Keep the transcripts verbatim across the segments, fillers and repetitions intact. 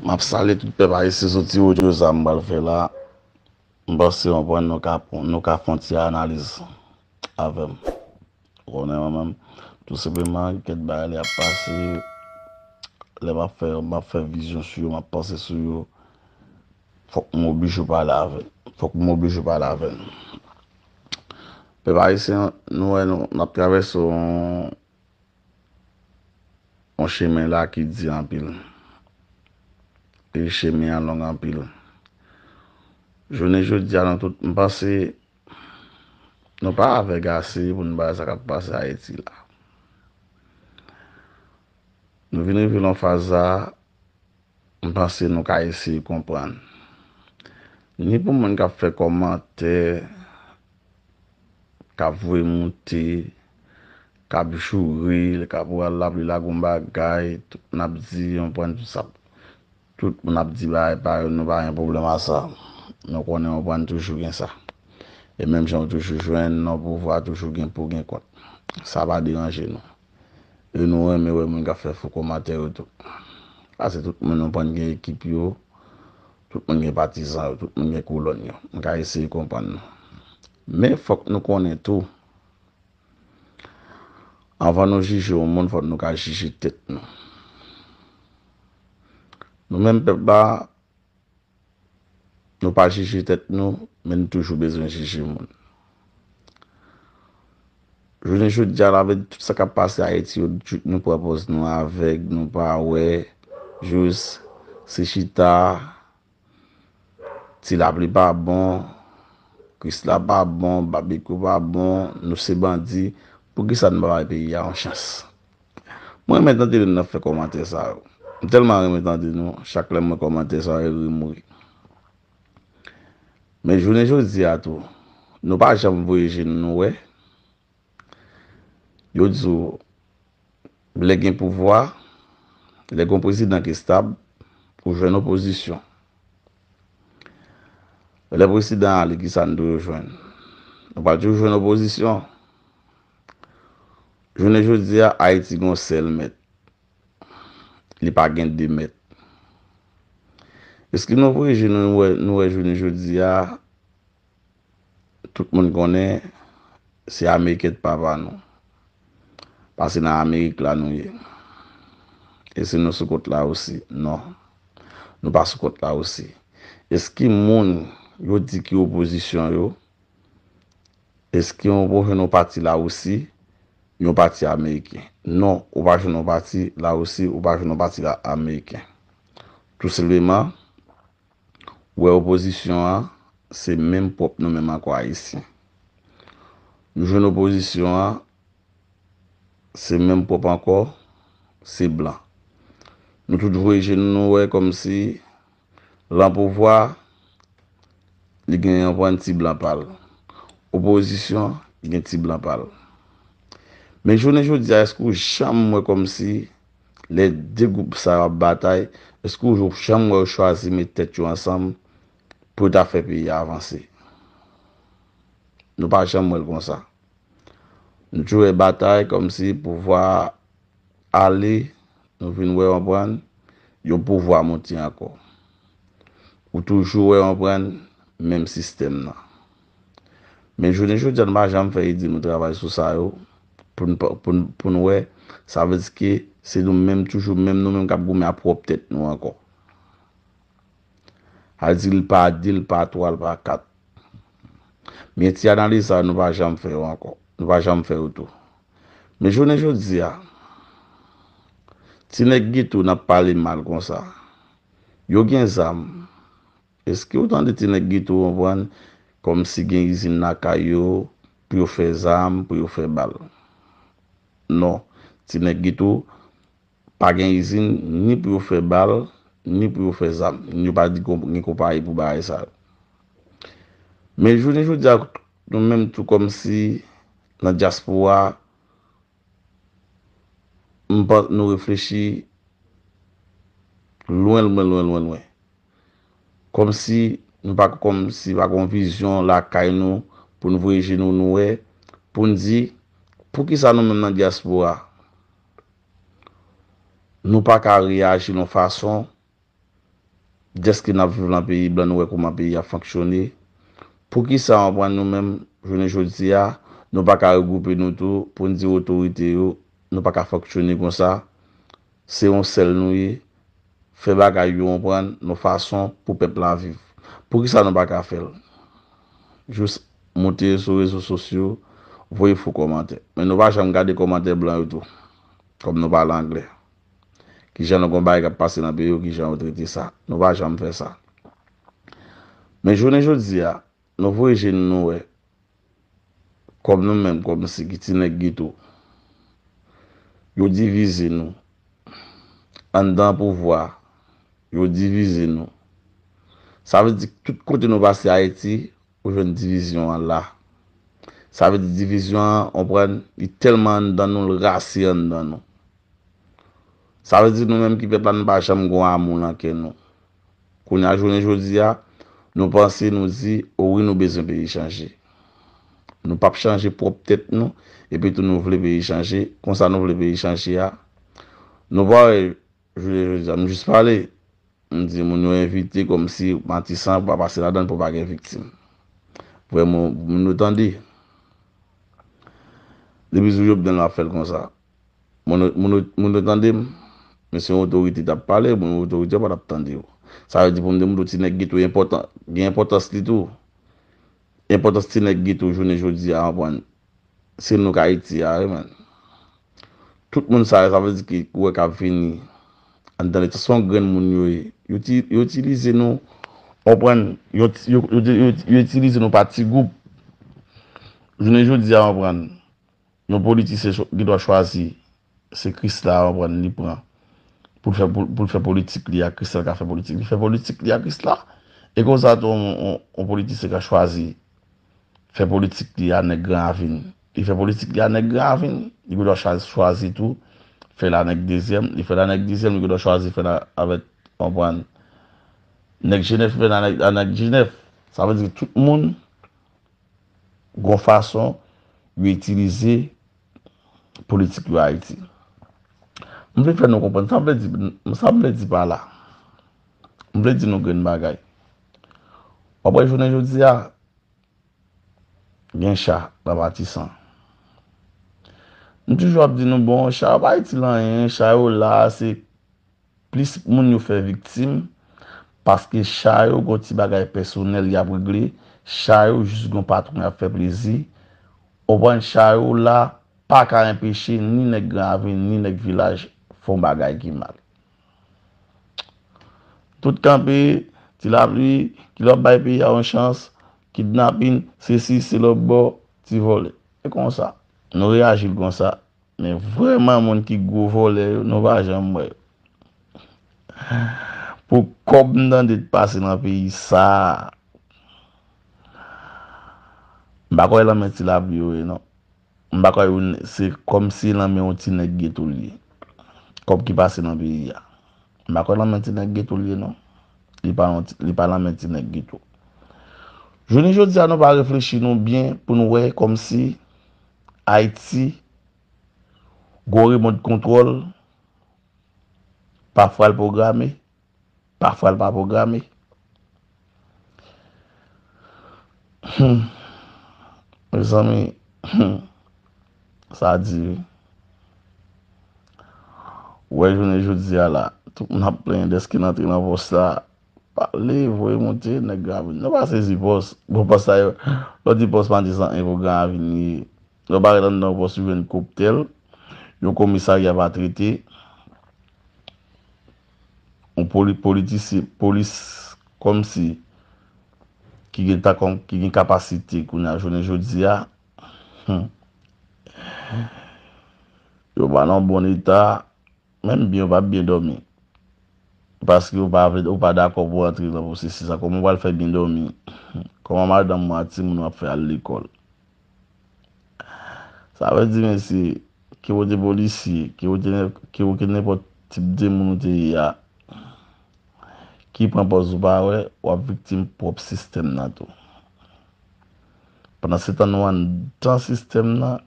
M ap salye tout pèp ayisyen sou ti odyo sa m pral fè la. M panse w konprann nou ka, nou ka fè yon ti analiz avè m. Ou konnen mwen menm, tou senpleman, kèk bagay li ap pase, lè m ap fè, m ap fè vizyon sou yo, m ap panse sou yo, fòk m oblije pale avè n. Fòk m oblije pale avè n. Pèp ayisyen, nou wè, nou, n ap travèse yon yon chemen la ki di anpil. E chemen an long anpil. Jounen jodi a, nou tout, m panse, nou pa avèg ase pou n bay sa k ap pase Ayiti la. Nou vin rive nan faz la, m panse nou ka eseye konprann. Ni pou moun k ap fè kòmantè, k ap voye moute, k ap joure, k ap pral lapli lagon bagay, tout moun ap di, yon pwen tout sa. Tout moun ap di bagay pa yo, nou pa gen pwoblèm a sa. Nou konnen yon pwen toujou gen sa. E menm jan w toujou jwenn nan pouvwa, toujou gen pou, gen kont. Sa pa deranje nou. E nou renmen wè moun k ap fè fo kòmantè yo tou. Paske tout moun yon pwen gen ekip yo, tout moun gen patizan yo, tout moun gen kolòn yo. M ka eseye konprann nou. Men fòk nou konnen tou, anvan nou jije yon moun, fòk nou ka jije tèt nou. Nou menm pèp la, nou pa jije tèt nou, men nou toujou bezwen jije moun. Jounen jodi a la, avèk tout sa k ap pase Ayiti yo, nou pran pòz nou avèg, nou pa wè, jis se chita, ti lapli pa bon, Krisla pa bon, babekyou pa bon, nou se bandi, poukisa nou pa bay peyi a yon chans? Mwen renmen tande lè n ap fè kòmantè sa yo. M tèlman renmen tande nou, chak lè m wè kòmantè sa yo, ri m ri. Men jounen jodi a tou, nou pa janm voye je nou, nou wè. Yo di w, lè gen pouvwa, lè gen yon prezidan ki estab, ou jwenn opozisyon. Lè prezidan ale, kisa n toujou jwenn? Nou pral toujou jwenn opozisyon. Jounen jodi a, Ayiti gen yon sèl mèt. Li pa gen de mèt. Èske nou voye je nou, nou wè, nou wè jounen jodi a, tout moun konnen se Ameriken t papa nou. Paske nan Amerik la nou ye. Èske nou sou kont Lawousi? Non. Nou pa sou kont Lawousi. Èske moun yo di ki opozisyon yo, èske yon, ou jwenn yon pati Lawousi, yon pati Ameriken? Non, ou pa jwenn yon pati Lawousi, ou pa jwenn yon pati la, Ameriken. Tou senpleman, ou wè opozisyon an, se menm pwòp nou menm ankò Ayisyen. Nou jwenn opozisyon an, se menm pwòp ankò, se blan. Nou tout voye je nou, nou wè kòmsi lan pouvwa, li gen yon pwen ti blan pa l. Opozisyon, li gen ti blan pa l. Men jounen jodi a, èske w janm wè kòmsi lè de gwoup sa yo ap batay, èske w janm wè yo chwazi met tèt yo ansanm pou yo ta fè peyi a avanse? Nou pa janm wè l konsa. Nou toujou wè batay kòmsi pouvwa a ale, nou vin wè, konprann, yon pouvwa monte ankò. Ou toujou wè, konprann, menm sistèm nan. Men jounen jodi a, nou pa janm fè ide nou travay sou sa yo, pou n pa, pou n, pou n wè, sa vle di ke se nou menm, toujou menm nou menm k ap goumen a pwòp tèt nou ankò. Sa vle di l pa de, l pa twa, l pa kat. Men ti analiz sa yo, nou pa janm fè yo ankò. Nou pa janm fè yo tou. Men jounen jodi a, ti nèg geto n ap pale mal konsa. Yo gen zam. Èske w tande ti nèg geto, konprann, kòmsi gen izin lakay yo pou yo fè zam, pou yo fè bal? Non. Ti nèg geto pa gen izin ni pou yo fè bal, ni pou yo fè zam. Yo pa di kon-, gen konpayi pou bagay sa yo. Men jounen jodi a, nou menm tou kòmsi nan dyaspora, m pa, nou reflechi lwen, lwen, lwen, lwen, lwen. Kòmsi nou pa, kòmsi pa gen yon vizyon lakay nou pou n voye je nou, nou wè, pou n di, poukisa nou menm nan dyaspora, nou pa ka reyaji yon fason Dèske n ap viv nan peyi blan, nou wè kòman peyi a fonksyone. Poukisa, w konprann, nou menm, jounen jodi a, nou pa ka regwoupe nou tou pou n di otorite yo, nou pa ka fonksyone konsa? Se yon sèl nou ye. Fè bagay yo, w konprann, yon fason pou pèp la viv. Poukisa nou pa ka fè l? Jis monte sou rezo sosyo, voye fo kòmantè. Men nou pa janm gade kòmantè blan yo tou. Kòm nou pale anglè. Kijan nou gon bagay k ap pase nan peyi yo, kijan yo trete sa. Nou pa janm fè sa. Men jounen jodi a, nou voye je n nou wè. Kòm nou menm, kòmsi ki ti nèg geto. Yo divize nou. Anndan pouvwa, yo divize nou. Sa vle di tout kote nou pase Ayiti, ou jwenn divizyon an la. Sa vle di divizyon an, w konprann, li tèlman anndan nou, l rase anndan nou. Sa vle di nou menm ki pèp la, nou pa janm gon amou nan kè nou. Kounye a, jounen jodi a, nou panse, nou di, o wi, nou bezwen peyi chanje. Nou p ap chanje pwòp tèt nou, epi tou nou vle peyi chanje. Konsa nou vle peyi chanje a. Nou pa wè, jounen jodi a, m jis pale. M di moun yo envite kòmsi Matisan pa pase ladan l pou pa gen viktim. Vrèman, moun yo tande. Depi sou Jovenel ap fè l konsa. Moun yo, moun yo, moun yo tande m. Men se yon otorite t ap pale, moun otorite yo pa t ap tande yo. Sa vle di pou m di moun yo ti nèg geto enpòtan, gen enpòtans li tou. Enpòtans ti nèg geto jounen jodi a, w konprann. Se nou k Ayiti a, wi, man. Tout moun sa yo, sa vle di ki ou wè k ap vini anndan Leta, se yon grenn moun yo ye. Yo ti, yo itilize nou, w konprann, yo, yo, yo, yo, yo itilize nou pa ti gwoup. Jounen jodi a, w konprann, yon politisyen cho- gen dwa chwazi, se Krisla, w konprann, li pran pou l fè, pou, pou l fè politik li a, Krisla ka fè politik. Li fè politik li a, Krisla. E konsa tou, yon, yon, yon politisyen ka chwazi fè politik li a nèg Gran Ravin. Li fè politik li a nèg Gran Ravin, li gen dwa chwazi, chwazi tou fè l a nèg Dezyèm. Li fè l a nèg Dezyèm, li gen dwa chwazi fè l a, avèk, w konprann, nèg Jenèf, fè l a nèg, a nèg Jenèf. Sa vle di tout moun gon fason yo itilize politik yo Ayiti. M vle fè nou konprann sa m vle di, sa m vle di pa la. M vle di nou grenn bagay. W ap wè jounen jodi a, gen cha nan Matisan. M toujou ap di nou, bon, cha yo pa itil anyen, cha yo la, se plis moun yo fè viktim, paske cha yo gon ti bagay pèsonèl y ap regle, cha yo jis gon patwon y ap fè plezi. Konprann, cha yo la pa ka enpeche ni nèg Gran Ravin, ni nèg vilaj fè yon bagay ki mal. Tout kanpe, Ti Lapli, ki lè w ap bay peyi a yon chans, kidnapin, sesi, se lòt bò, ti vòlè. E konsa, nou reyaji l konsa. Men vrèman, moun ki gwo vòlè yo, nou pa janm wè yo. Pou kòb m tande t pase nan peyi sa a, m pa kwè nan men Ti Lapli yo ye, non. M pa kwè yo, se kòmsi nan men yon ti nèg geto l ye. Kòb ki pase nan peyi a. M pa kwè nan men ti nèg geto l ye, non. Li pa yon ti, li pa nan men ti nèg geto. Jounen jodi a, nou pa reflechi nou byen pou nou wè kòmsi Ayiti gon remòt kontwòl, pafwa l pwograme, pafwa l pa pwograme. Hmm. Mezanmi, hmm. Sa di wi. Ou wè jounen jodi a la, tout moun ap plenyen dèske n antre nan pòs la. Pale, voye monte, nèg Gran Ravin. Nou pa sezi pòs. Bon, pòs sa yo, lè w di pòs Matisan, e pou Gran Ravin li ye. Lè w parèt anndan yon pòs, ou jwenn koptèl, yon komisarya pa trete, yon poli-, politisyen, polis kòmsi ki gen ta kòm, ki gen kapasite kounye a jounen jodi a, hmm, yo pa nan bon eta, menm byen, yo p ap byen dòmi. Paske ou pa vle, ou pa dakò pou antre nan pwosesis la. Kòman ou pral fè byen dòmi? Kòman madanm ou ak timoun ou ap fè al lekòl? Sa vle di, mesye, ke w te polisye, ke w te, ke w te nenpòt tip de moun ou te ye a, ki pran pòz ou pa wè, w ap viktim pwòp sistèm nan tou. Pandansetan nou anndan sistèm nan,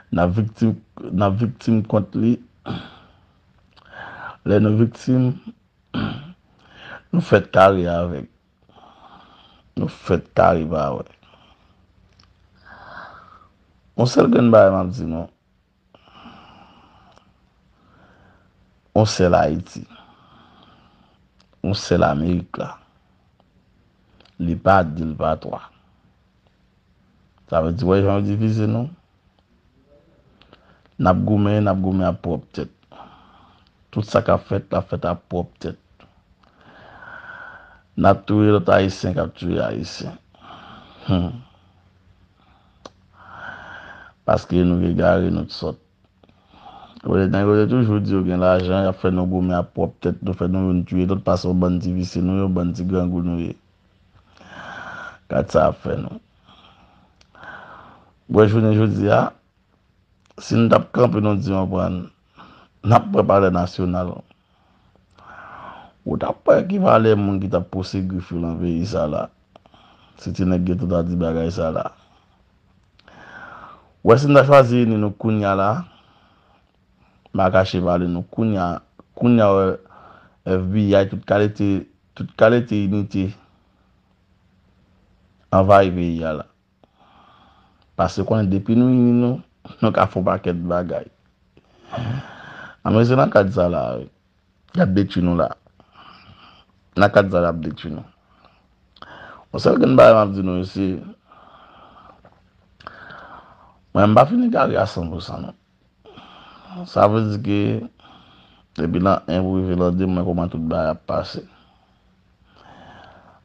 n ap viktim, n ap viktim kont li. Lè nou viktim, Nou fèt kare avèk. Nou fèt kare pa wè. Yon sèl grenn bagay m ap di nou. Yon sèl Ayiti. Yon sèl Amerik la. Li pa de, li pa twa. Sa vle di, wè jan yo divize nou? N ap goumen, n ap goumen ak pwòp tèt. Tout sa k ap fèt, l ap fèt ak pwòp tèt. N ap touye lòt Ayisyen k ap touye Ayisyen. Hmm. Paske nou egare, nou t sòt. Wè, nèg yo te toujou di yo gen lajan, y ap fè nou goumen ak pwòp tèt nou, fè nou youn touye lòt, paske yon bann ti visye nou ye, yon bann ti grangou nou ye. Gad sa y ap fè nou. Wè, jounen jodi a, si n t ap kanpe, nou di, yon pran, n ap pran Palè Nasyonal. Ou t ap wè ki valè moun ki t ap pouse grif yo nan peyi sa la. Si ti nèg geto ta di bagay sa la. Wè, si n ta chwazi ini nou kounya la, m pa kache pale nou kounya, kounya wè F B I, tout kalite, tout kalite inite anvayi peyi a la. Paske konnen depi nou ini nou, nou ka fè yon pakèt bagay. Anmweyy, se nan kad sa la, wi. Y ap detwi nou la. Nan kad sa la, y ap detwi nou. Yon sèl grenn bagay m ap di nou, mesye, mwen, m pa fin egare a san pou san, non. Sa vle di ke depi lan en pou rive lan de, mwen kòman tout bagay ap pase.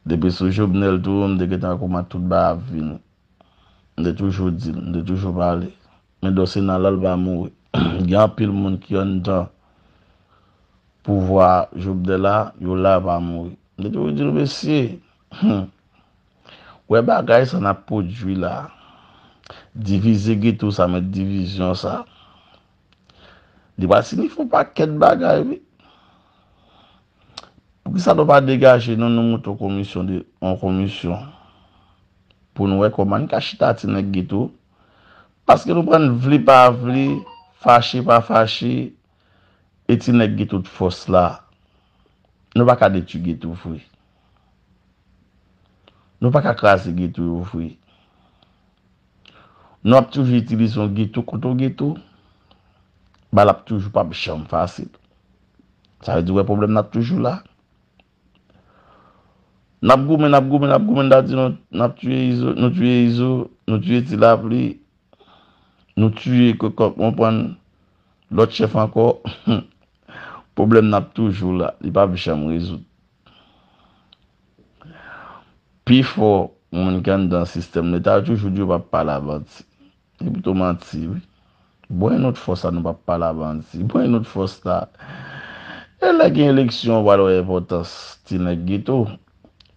Depi sou Jovenel tou, m te gentan wè kòman tout bagay ap vini. M te toujou di l, m te toujou pale. Men dosye nan lal pa mouri. Gen anpil moun ki anndan pouvwa Jovenel la, yo la pa mouri. M te toujou di nou, mesye, hmm, wè bagay sa n ap pwodui la. Divize geto sa, met divizyon sa. Li pral siyifi yon pakèt bagay, wi. Poukisa nou pa degaje nou, nou monte yon komisyon de, yon komisyon pou nou wè kòman n ka chita ti nèg geto? Paske nou pran vle pa vle, fache pa fache, e ti nèg geto t fòs la. Nou pa ka detwi geto vre. Nou pa ka kraze geto yo vre. Nou ap toujou itilize yon geto kont yon geto. Bal ap toujou p ap janm fasil. Sa vle di, wè, pwoblèm nan ap toujou la. N ap goumen, n ap goumen, n ap goumen, n ta di nou, n ap touye Izo, nou touye Izo, nou touye Ti Lapli, nou touye Kokòk, konprann, lòt chèf ankò. Pwoblèm nan ap toujou la, li p ap janm rezoud. Pifò moun ki anndan sistèm Leta yo toujou di yo p ap pale a bandi. Se pito manti, wi. Bon, e nou t fòs la, nou p ap pale a bandi. Bon, e nou t fòs la. E lè gen eleksyon, ou pral wè enpòtans ti nèg geto.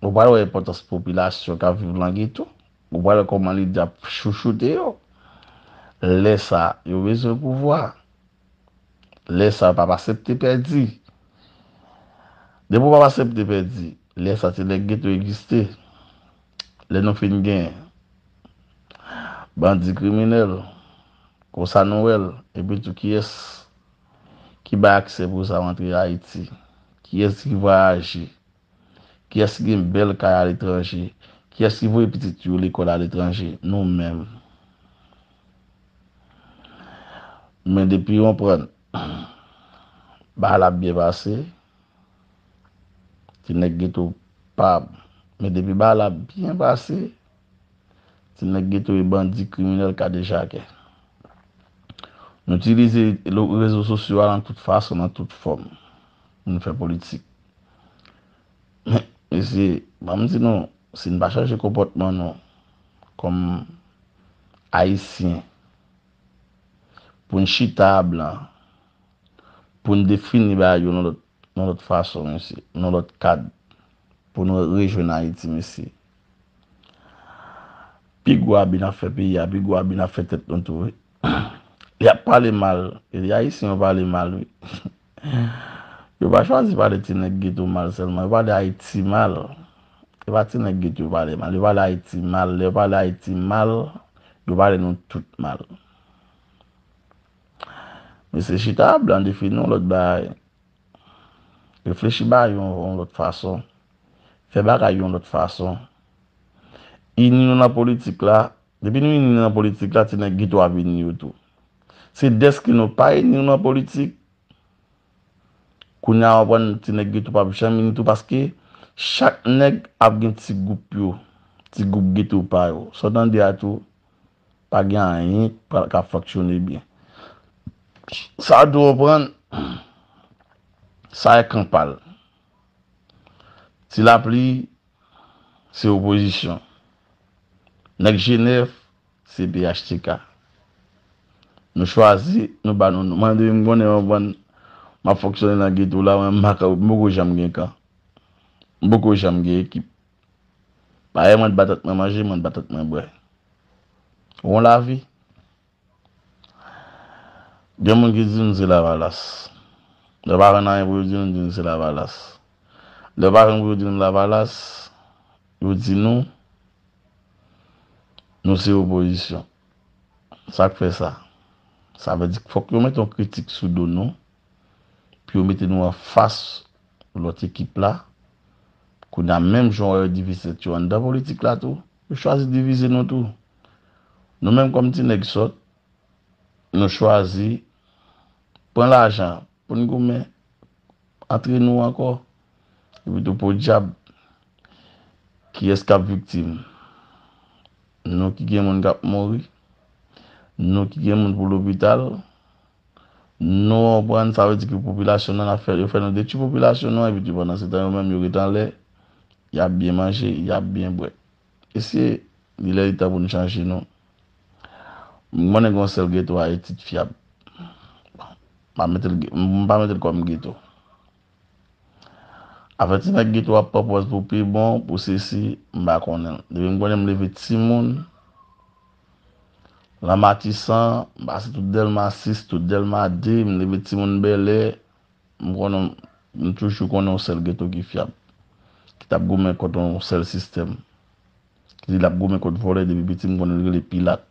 Ou pral wè enpòtans popilasyon k ap viv lan geto. Ou pral wè kòman lidè ap chouchoute yo. Lè sa, yo bezwen pouvwa. Lè sa, yo p ap aksepte pèdi. Depi w p ap aksepte pèdi, lè sa ti nèg geto egziste. Lè nou fin gen bandi kriminèl, konsa nou wè l, epi tou kiyès ki bay aksè pou sa w antre Ayiti? Kiyès ki vwayaje? Kiyès ki gen bèl kay aletranje? Kiyès ki voye pitit yo lekòl aletranje? Nou menm. Men depi w konprann bagay la ap byen pase, ti nèg geto pa, men depi bagay la ap byen pase, ti nèg geto e bandi kriminèl kadejakè. Nou itilize lo-, rezo sosyo a nan tout fason, nan tout fòm pou nou fè politik. Men, mesye, ban m di nou, si n pa chanje konpòtman nou kòm Ayisyen, pou n chita a blan, pou n defini bagay yo nan lòt, nan lòt fason, mesye, nan lòt kad, pou n rejwenn Ayiti, mesye. Pi gwo abi n ap fè peyi a, pi gwo abi n ap fè tèt nou tou, wi. Y ap pale mal, e Ayisyen yo pale mal, wi. Yo pa chwazi pale ti nèg geto mal sèlman, yo pale Ayiti mal. E pa ti nèg geto yo pale mal, yo pale Ayiti mal. Lè yo pale Ayiti mal, yo pale nou tout mal. Mesye, chita a blan defini yon lòt bagay. Reflechi bagay yo yon, yon lòt fason. fè bagay yon lòt fason. Ini nou nan politik la, depi nou ini nou nan politik la, ti nèg geto ap ini yo tou. Se dèske nou pa ini nou nan politik, kounye a w konprann ti nèg geto p ap janm ini tou, paske chak nèg ap gen ti gwoup yo, ti gwoup geto pa yo. Sa w tande a tou, pa gen anyen k ap fonksyone byen. Sa w dwe konprann, sa e kan pa l. Ti Lapli, se opozisyon. Nèg Jenèf, se P H T K. Nou chwazi, nou ba nou non. Mwen, depi m konnen mwen, mwen, m ap fonksyone nan geto la, mwen, m pa ka, m poko janm gen kan. M poko janm gen ekip. Dayè, mwen t ba tèt mwen manje, mwen t ba tèt mwen bwè. Yon lavi. Gen moun ki di nou se Lavalas. Lè yo pa jwenn anyen pou yo di nou, di nou se Lavalas. Lè yo pa jwenn pou yo di nou Lavalas, yo di nou, nou se opozisyon. Sa k fè sa? Sa vle di fòk yo mete yon kritik sou do nou, pou yo mete nou anfas lòt ekip la. Kounye a, menm jan yo divize tèt yo anndan politik la tou, yo chwazi divize nou tou. Nou menm kòm ti nèg sòt, nou chwazi pran lajan pou n goumen antre nou ankò. Epi tou podyab, kiyès k ap viktim? Nou ki gen moun k ap mouri, nou ki gen moun pou lopital, nou konprann, sa vle di ke popilasyon nan ap fè, yo fè nou detwi popilasyon nan, epi tou pandan se tan yo menm yo ret anlè, y ap byen manje, y ap byen bwè. Eseye, li lè li tan pou n chanje non. M konnen gen yon sèl geto Ayiti k fyab. M pa mete l, m pa mete l kòm geto. Afè ti nèg geto ap pran pòz pou pi bon, pou sesi, m pa konnen l. Depi m konnen m leve timoun, nan Matisan, m pase tout Dèlma sis, tout Dèlma de, m leve timoun Bèlè, m konnen, m toujou konnen yon sèl geto ki fyab, ki t ap goumen kont yon sèl sistèm, ki di l ap goumen kont vòlè depi piti, m konnen l rele Pilat.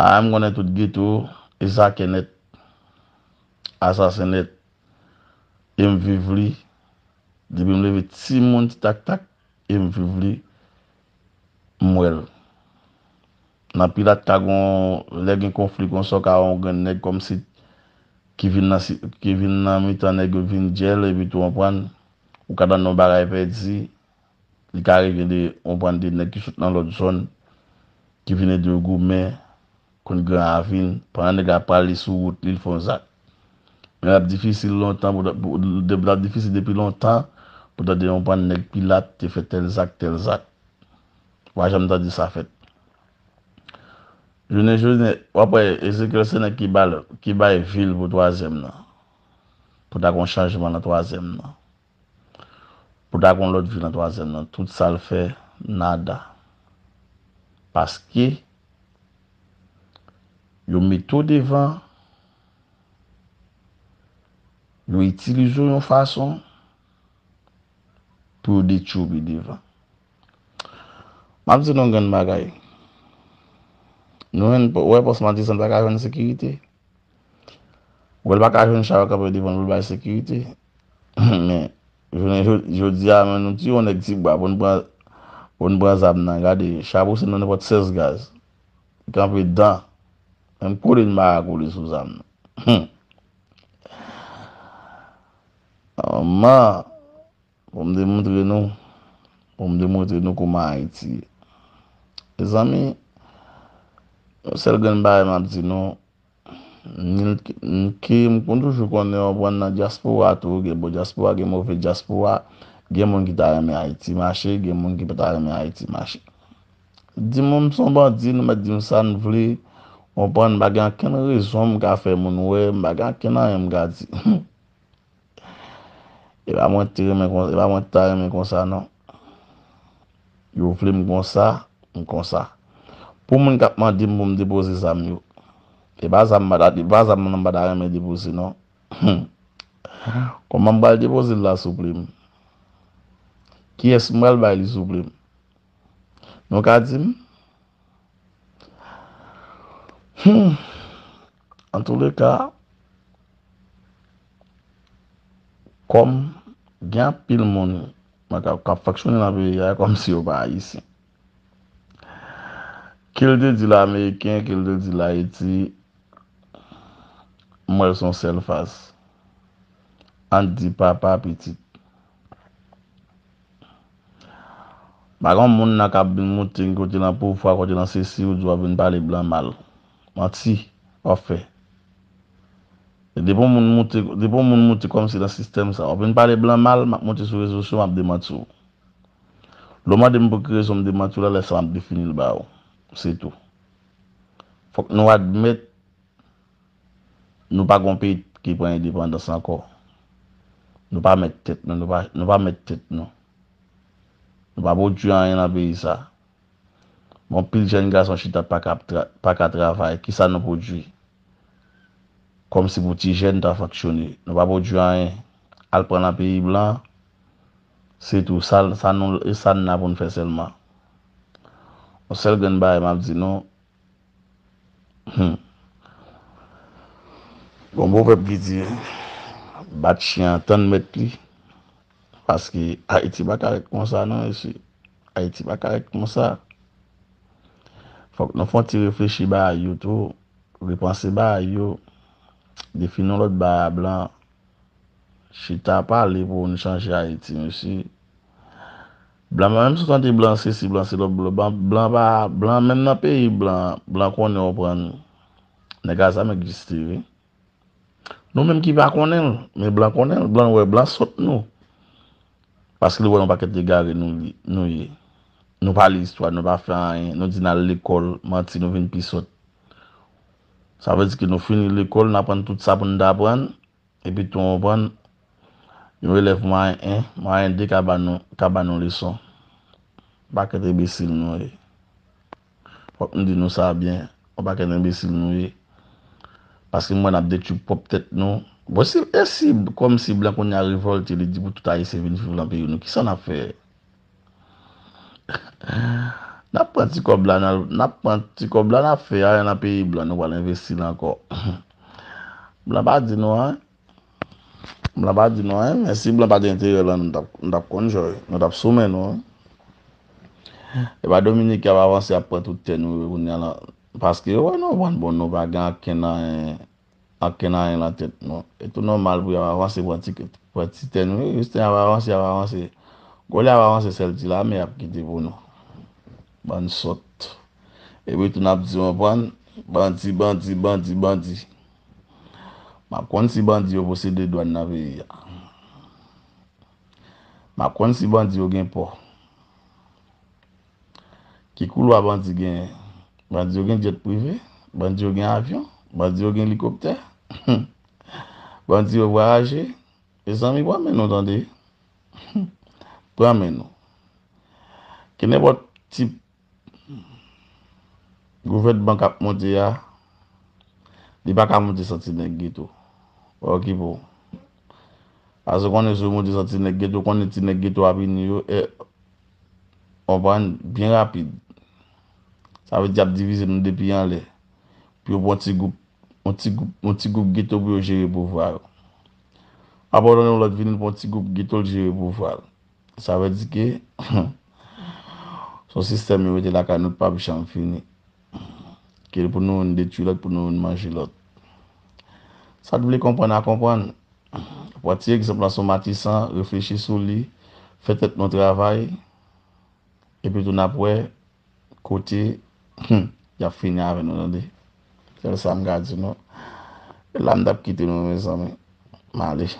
A, m konnen tout geto, e zakè nèt, asasen nèt, e m viv li, depi m leve timoun ti taktak, e m viv li, m wè l. Nan Pilat ka gon, lè gen konfli konsa, w ka wè yon grenn nèg kòmsi ki vin nan si-, ki vin nan mitan nèg yo vin djèl, epi tou konprann, ou ka tande yon bagay pèdi, li ka rive de, konprann de nèg ki sot nan lòt zòn, ki vin ede w goumen, konn Gran Ravin, pandan nèg la pral li sou wout li, l fè yon zak. Men l ap difisil lontan, pou, pou, de, l ap difisil depi lontan, pou tande yon bann nèg Pilat te fè tèl zak, tèl zak. W pa janm tande sa fèt. Jounen jodi, w ap wè Ezekyèl se nèg ki ba l, ki bay vi l pou twazyèm nan. Pou ta gon chanjman nan twazyèm nan. Pou ta gon lòt vi nan twazyèm nan. Tout sa l fè, nada. Paske yo mete w devan, yo itilize w yon fason pou yo detwi w pi devan. M ap di nou yon grenn bagay. Nou menm, wè pòs Matisan pa ka jwenn sekirite. Wè l pa ka jwenn cha yo kanpe devan l pou l bay sekirite. Men, jounen jodi, jodi a, men nou tiye yon nèg Tibwa pou n pran, pou n pran zam nan. Gade, cha pouse nou nenpòt sèz gaz. Li kanpe dan. Menm kole n pa ka kole sou zam nan. Hum. Manman, pou m demontre nou, pou m demontre nou kouman Ayiti ye. Mezanmi, yon sèl grenn bagay m ap di nou, ni l, m ke, m konn toujou konnen, w konprann, nan dyaspora tou, gen bon dyaspora, gen move dyaspora, gen moun ki ta renmen Ayiti mache, gen moun ki pa ta renmen Ayiti mache. Di m, m se yon bandi, nou mèt di m sa n vle, w konprann, m pa gen okenn rezon m ka fè moun wè, m pa gen okenn anyen m ka di. E pa mwen te renmen kon-, e pa mwen ta renmen konsa, non. Yo vle m konsa, m konsa. Pou moun k ap mande m pou m depoze zam yo, e pa zam m pa ta, e pa zam nan m pa ta renmen depoze, non. Hum. Kòman m pral depoze l la, souple m? Kiyès m pral bay li, souple m? Nou ka di m? Hmm. Antouleka, kòm gen anpil moun k ap, k ap fonksyone nan peyi a, kòmsi yo pa ayisyen. Ke l te di l Ameriken, ke l te di l Ayiti, m wè l se yon sèl fas. Ann di papa, pitit. Pa gen moun nan k ap vin moute kote nan pouvwa, kote nan sesi, ou di w ap vin pale blan mal. Manti w ap fè. Depi yon moun moute, depi yon moun moute kòmsi nan sistèm sa, w ap vin pale blan mal, m ap moute sou rezo sosyo, m ap demanti w. Lè w mande m pou ki rezon m demanti w la, lè sa m ap defini l ba ou. Se tou. Fòk nou admèt nou pa gon peyi ki pran endepandans ankò. Nou pa mèt tèt nou, nou pa, nou pa mèt tèt nou. Nou pa pwodui anyen nan peyi sa. Gon pil jèn gason chita pa ka ap tra-, pa ka travay. Kisa nou pwodui? Kòmsi pou ti jèn ta fonksyone. Nou pa pwodui anyen. Al pran nan peyi blan, se tou. Sa, sa nou, e sa n la pou n fè sèlman. Yon sèl grenn bagay m ap di nou, Hmm. Gon pwovèb ki di, bat chen an tann mèt li. Paske Ayiti pa ka ret konsa non, mesye. Ayiti pa ka ret konsa. Fòk nou fè yon ti reflechi bagay yo tou, repanse bagay yo, defini yon lòt bagay a blan. Chita pale pou nou chanje Ayiti, mesye. Blan, menm si w tande blan sesi, blan se lòt, blan, blan, blan pa, blan menm nan peyi blan, blan konnen w pran. Nèg a zam egziste, wi. Nou menm ki pa konnen l, men blan konnen l, blan wè, blan sòt nou. Paske li wè yon pakèt egare nou, li, nou ye. Nou pa li istwa, nou pa fè anyen, nou di n al lekòl, manti, nou vin pi sòt. Sa vle di ke nou fini lekòl, n aprann tout sa pou n t aprann, epi tou w konprann, yon elèv mwayen en, mwayen de ka ba nou, ka ba nou leson. Pakèt enbesil nou ye. Fòk m di nou sa byen, yon pakèt enbesil nou ye. Paske m wè n ap detwi pwòp tèt nou. Bon, si, e si, kòmsi blan kounye a revòlte, li di pou tout Ayisyen vin viv nan peyi nou, kisa n ap fè? N ap pran ti kòb la, n al, n ap pran ti kòb la, n ap fè anyen nan peyi blan, nou pral envesti l ankò. Blan pa di nou anyen. Blan pa di nou anyen, men si blan pa te enterè lan, nou t ap, nou t ap konn jòy, nou t ap sou men nou. E pa Dominiken ap avanse, ap pran tout tè nou yo kounye a la. Paske yo wè nou pran bon, nou pa gen ankenn anyen, ankenn anyen nan tèt nou. E tou nòmal pou y ap avanse pran ti, pran ti tè nou yo. Jis y ap avanse, y ap avanse. Gwo lè y ap avanse, sèl ti lame y ap kite pou nou. Bann sòt. Epi tou n ap di, w konprann, bandi, bandi, bandi, bandi. M ap konn si bandi yo posede dwàn nan peyi a. M ap konn si bandi yo gen pò. Ki koulwa bandi genyen? Bandi yo gen djèt prive? Bandi yo gen avyon? Bandi yo gen elikoptè? Bandi yo vwayaje? Mezanmi, pran men nou tande. Pran men nou. Kenenpòt tip gouvènman k ap monte a, li pa ka monte san ti nèg geto. Okipe w. Paske w konnen si w monte san ti nèg geto, w konnen ti nèg geto a pini yo, e, w konprann, byen rapid. Sa vle di y ap divize nou depi anlè. Pou yo pran ti gwoup, yon ti gwoup, yon ti gwoup geto pou yo jere pouvwa yo. Apre w tande yon lòt vini, l pran yon ti gwoup geto, l jere pouvwa l. Sa vle di ke se yon sistèm yo mete lakay nou k p ap janm fini. Ke pou nou youn detwi lòt, pou nou youn manje lòt. Sa t vle konprann a konprann. Pran ti egzanp lan sou Matisan, reflechi sou li, fè tèt nou travay, epi tou n ap wè kote, hmm, y ap fini avè nou, tande. Sèl sa m ka di nou. E la m t ap kite nou, mezanmi. M ale.